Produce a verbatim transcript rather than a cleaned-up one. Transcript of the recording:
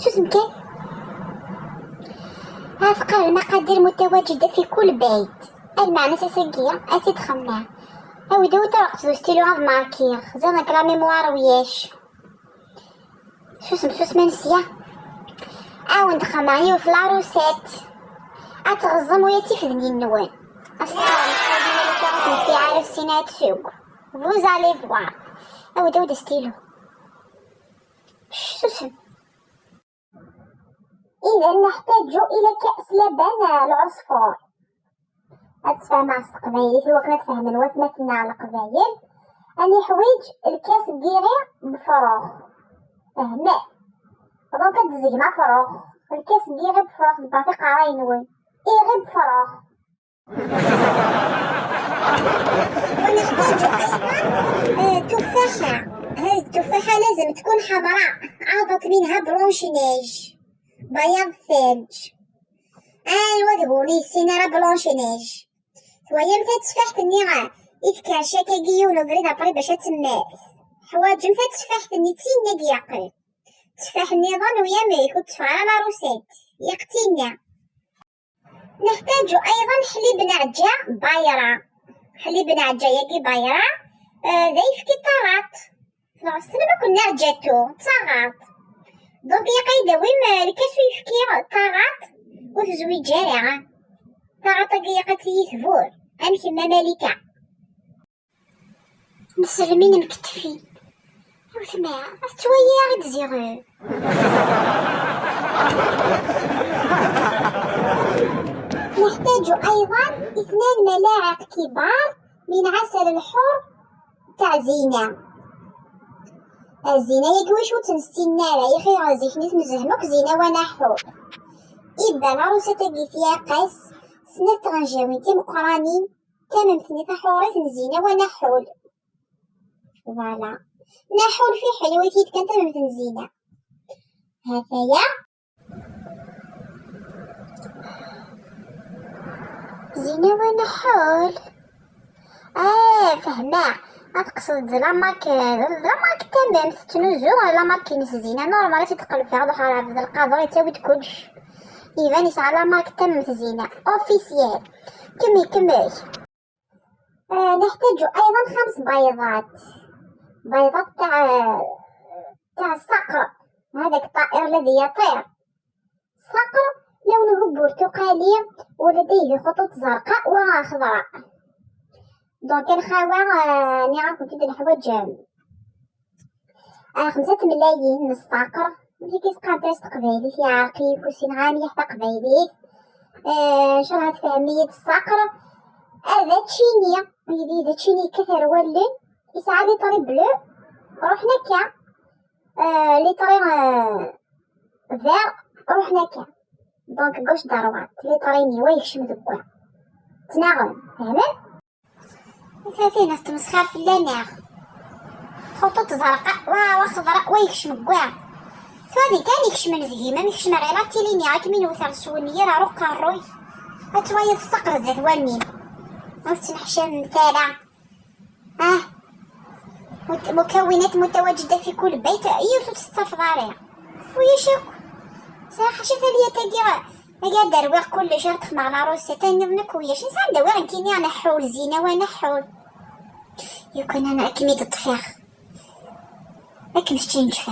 Susem kan. Ad qqar lmaqadir mutawaǧida fi kul bayt. Lmeɛna s ass-agi ad tt-id-xemmeɛ. Awi-d, awi-d tareqt d ustilu ad markiɣ. Ẓiɣ nekk la mémoire wiyac. Susem, susem, anesya. Awen-d-xemmeɛ yiwet la recette. Ad tɣeẓẓem waya d tifednin-nwen. Asteqqa, mecḥal dima lkarat n lfiɛal ussin ad tsug. Vous allez voir. Awi-d, awi-d astilu. Susem. إذا نحتاج إلى كأس لبن العصفور. Ad sfehmeɣ s teqbaylit i wakken ad fehmen watmaten-nneɣ leqbayel. Ad neḥwiǧ lkas n yiɣi befrux. Fehmem? Donc ad d-tzegem afrux. Lkas n yiɣi befrux d baṭi qaray-nwen. Iɣi befrux. ونحتاج أيضا، آه، تفاحة. هذه التفاحة لازم تكون حمراء، عضت منها بلونش نيج، بياض الثلج. أيوا، تقولي السينارة بلونش نيج. ثويا مثلا تفاحة النيرة، إذ كان شاكا جيون وقريد أبري باش تسمى. حواجم ثلاث تفاحة النيتين نقي يقري. تفاح النظام ويا ميك وتفاح على روسيت. يقتلنا. نحتاج أيضا حليب نعجة بايرة. حليب نعجة ياكي بايرة. آه، ذا يفكي طارات. نغسل ما كنا نعجتو، تصاغات. دونك يا قايدة وين الكاس يفكي طارات وتزوي جارعة. طارات يا قتي ثبور. أمشي ما مالكة. نسلمين مكتفين. وثماء، تويا غير تزيغون. نحتاج أيضا اثنان ملاعق كبار من عسل الحر تاع زينة. الزينة ياك واش وتنسينا على يخي غازيك نيت نزهمك زينة ونحو. إبا العروسة تاكي فيها قاس سنة تغنجاوين تيمقرانين. تمام ثني تحوريت نزينة ونحول. Voilà. نحول في حلوة كيت كان تمام تنزينة. هذايا. زينة ونحول. آه، فهمة. أتقصد لا مارك، لا مارك تمام تتنوزو لا مارك نس زينة نورمال تتقلب فيها ضحى راه بذا القادر يتاوي كلش. يبان يسعى لا مارك تمام زينة. أوفيسيال. كمي، كمي. آه، نحتاج أيضا خمس بيضات، بيضات تاع، تاع الصقر، هذاك الطائر الذي يطير. الصقر لونه برتقالي ولديه خطوط زرقاء وخضراء. دونك الخاوة، آه، ني راكم كيف الحوايج، آه، خمسة ملايين من الصقر. ملي كيسقى درس تقبايلي في عرقي وكوسين عامي حتى قبايلي. آه، شرها تفهمية الصقر. آه، ذا تشيني، يدي ذا تشيني كثر ولن. يسعى لي طري بلو. روحنا كا. آه، لي طري، آه، فير. روحنا كا. دونك غوش دروات. لي طري مي ويكشم دكوا. تناغم. فهمت؟ ثلاثين تمسخر في اللاناغ. خطوط زرقاء و-، وخضراء ويكشم كاع. ثواني كان يكشم الذهيمة، ما يكشم غير لا تيليني، هاك مين وثر سوني، راه روق الروي. هاتوايا الصقر زاد وانين. وتنحشى المثالة. اه. مت-، مكونات متواجدة في كل بيت، أي تصطف ضارع. ويا شيخ. صراحة شوف ليا تاقي، تاقي درويغ كلش، راه تخمع لا روسيت، تاني نظنك وياش نسان دواغ نكيني أنا حول زينة وأنا حول. يكون أنا أكمي تطفيغ. أكم شتي نشفى.